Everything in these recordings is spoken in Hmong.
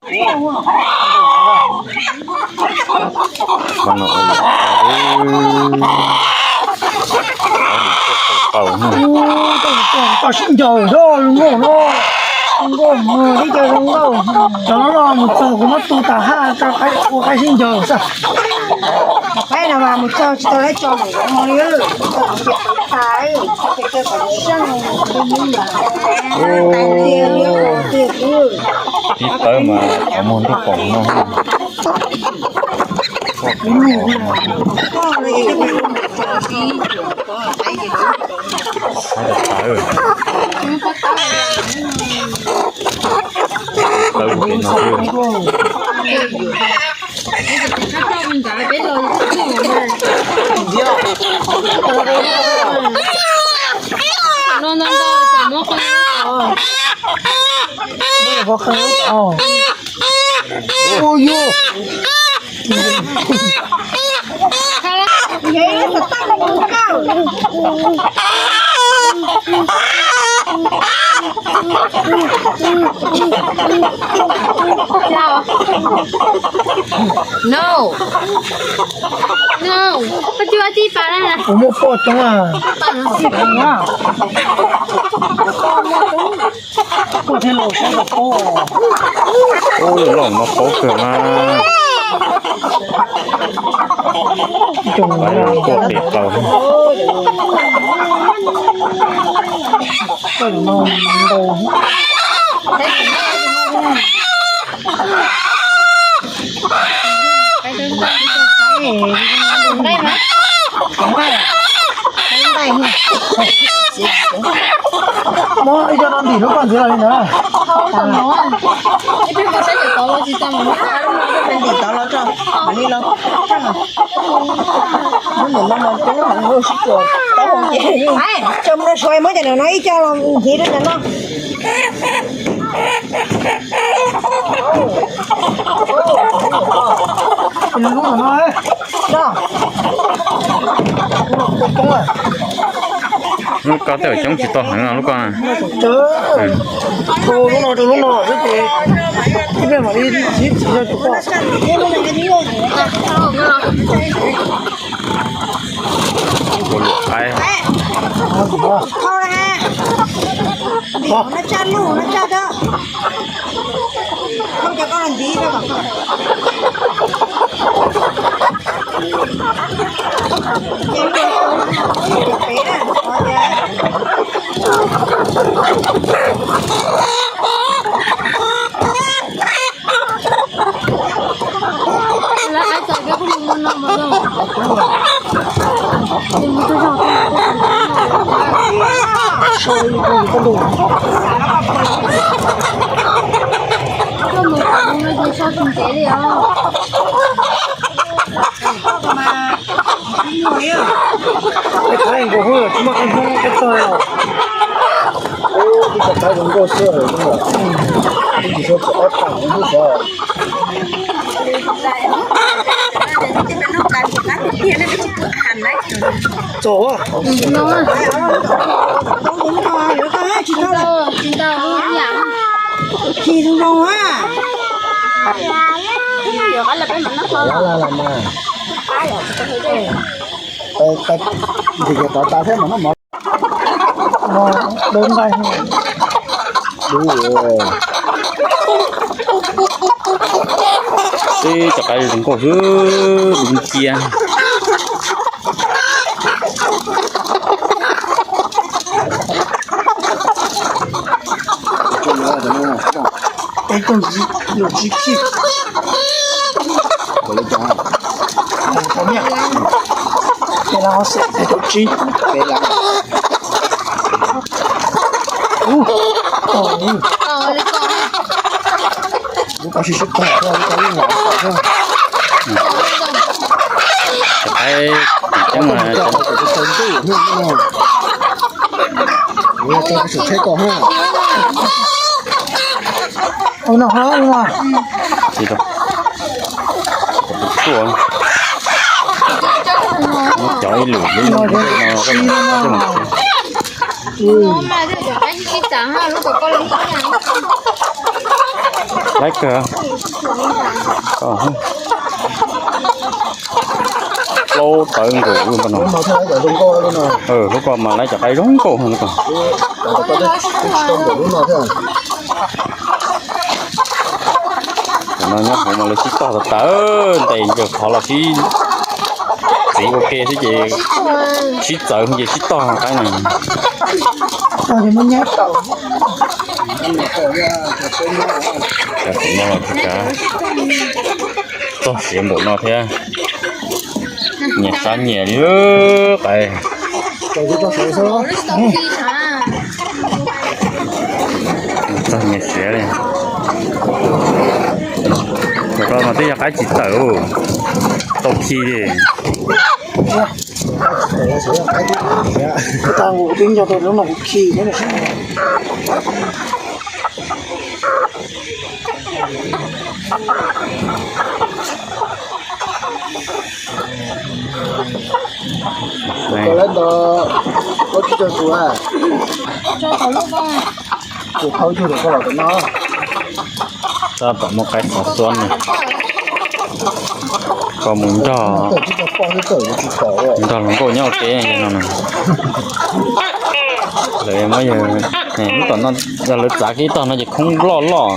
Koj sib ncaws nkauj no, nkauj ib co zoo nkauj. Cov no los mus txog kuv muab tu tas haj ua qaib sib ncaws xwb. Qaib no mas mus txog tsis tau lawv tso lawm li. Ib tawb mas qhov muag ntuj poom no. No. No. Koj tib pab na. Kuv muaj poj coob a. Poj thiab los saib los paub. Ub, loj no paub kawg mas. Poj tes qaus. Muab ib co no ntim lub koj ntxiv los li ntawd. Ntim tod los tso, mam li los. Muab ntim no mas coob heev, sib tsuas tau hau ces. Tso mus rau suav muab cov no ib co los ntim rau cov no. Lub ko tej zaum coob tsis tau heev no lub ko. Rau lub no, rau lub no xwb ces ib pliag mam li txiv txiv rau tus ko. Ua luam qaib. Ib txhais nkaus xwb, tsis muaj qeej hmoob peb txog os. Ib txhais nkaus xwb, ib txhais ob txhais xwb. Txom. Tsis zoo zoo a. Ntxim kiag tod tas thiab mas noj mov. Dub nqaij. Dub. Teb cov qaib zoo nkauj xwb, dub nciab. Peb caug yim, yim tsib khij. Peb caug yim, peb caug tsib, peb caug. Ub, ub, tau sib sib tag, tau sib tau yeej los tau. Cov qaib coob mas. Ua tau kuv tsum tsheb kom ha. Ua no ha, ua no. Tsis tau. Tuaj. Muab cov ib lwm lub no, lub no, lub no. Laib kawg. Plaub tawv nkaus no. Lub ko mas laib cov qaib zoo nkauj no. Cov no nyob hauv mas lawv sib tog tawv, ntes ncaws qhov los sib txiv ua ke xwb ces sib txawv ces sib tog qaib na. Txog siav npaum no thiab, nyias sab nyias li qaib. Txog nyias siav li. Cov ko mas twb yog qaib tsis tawm, tau khi li. Tab tom muaj qaib xov xuab no, koj mus nrog, nrog hluas nkauj nyob ua ke no na. Lawv muab yawg, lub tom no yog lawv txav kiag ib tog no ces khoob loj loj.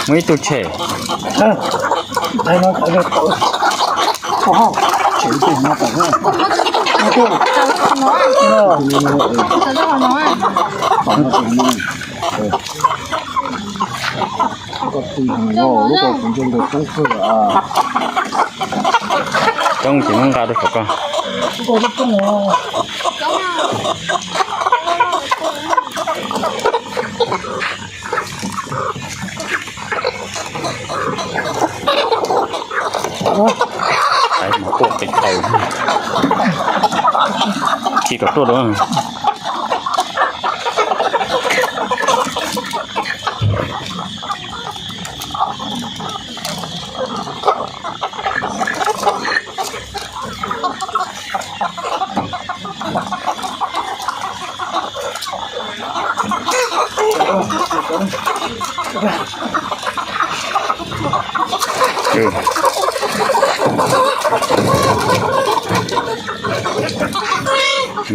Muaj ib tug tshem. Coob ces muab nqa rau saum ko. Ai, mas quaj qis taws. Khi kom tuaj dua.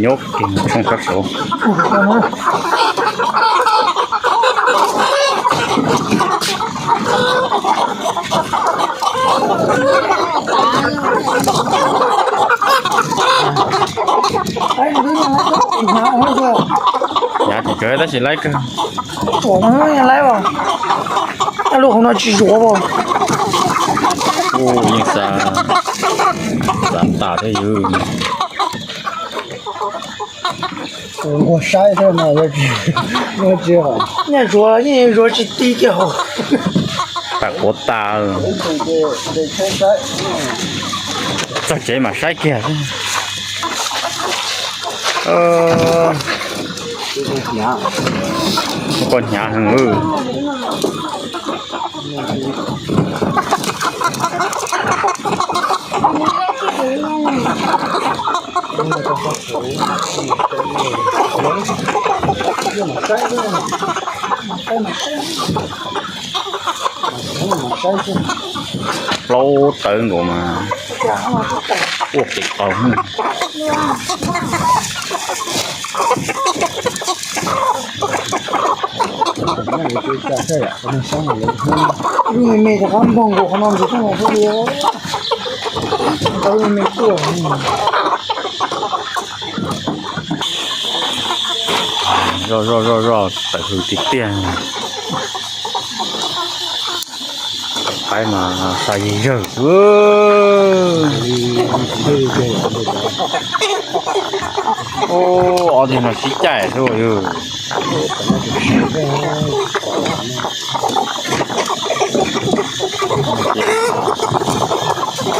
Nyob kiag mus tshooj sab saud. Hnyav tsis tshua tab sis laib kawg. Laib as, lub hauv no tsis zuav as. Ua yeej xav, xav tas thiab yus. Ua saib thiab mas, nyiaj zuav, nyiaj zuav tsis ti kiag hauv. Pam quav tas. Txog tsev mam saib kiag. Koj hnyav heev. Plaub tawv nkaus mas ua kev qaug. Lub me me rov qab npog nkaus qhov no ntxiv xwb mas xwb li. Tau lub me me tuaj. Zoj zoj zoj zoj tawm hws tiag tiag. Qaib mas xa yig zawg. Ob tug no sib caij xwb yog.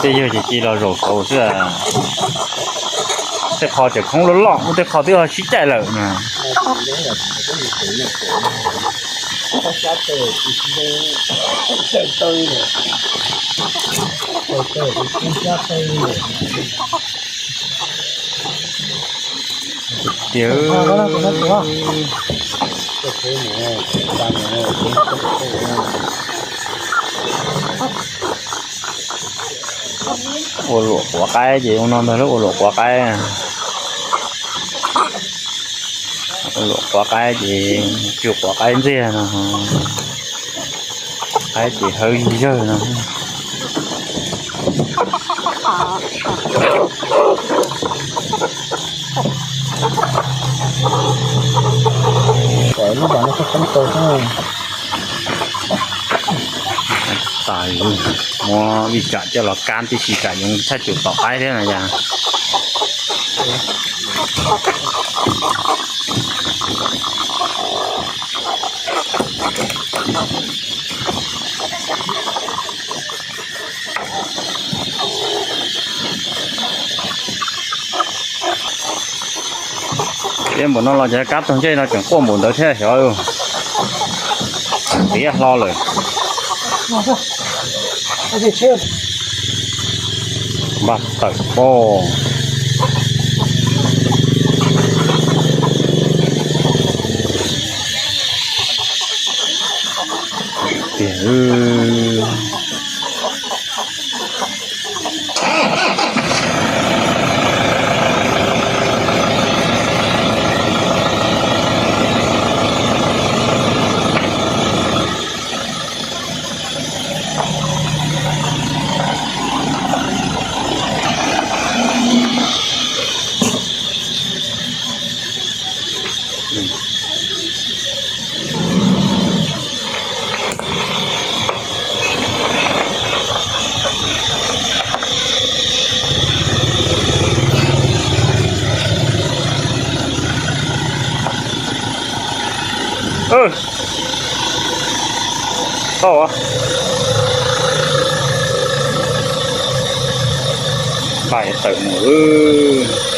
Tej yawg ces cia los zaum saud xwb. Tej qho tseem khoob loj loj, tej qho twb ho sib caij lawm na. Tiag. Ua luam quav qaib ces ua no ntag, lub ua luam quav qaib. Ua luam quav qaib ces cua quav qaib ntxiag no. Qaib ces hawb yig zawg no. Muab vij tsam coj los kab tib si tsam yuav tshaj cum tom qaib thiab na yog. Tiab npaum no los cov kab tug ntsej no tseem quaj npaum ntawd thiab xyov. Tiab hlo lawm. Npaj tawm pob. Tiag. Tau. Npaj tawm mus.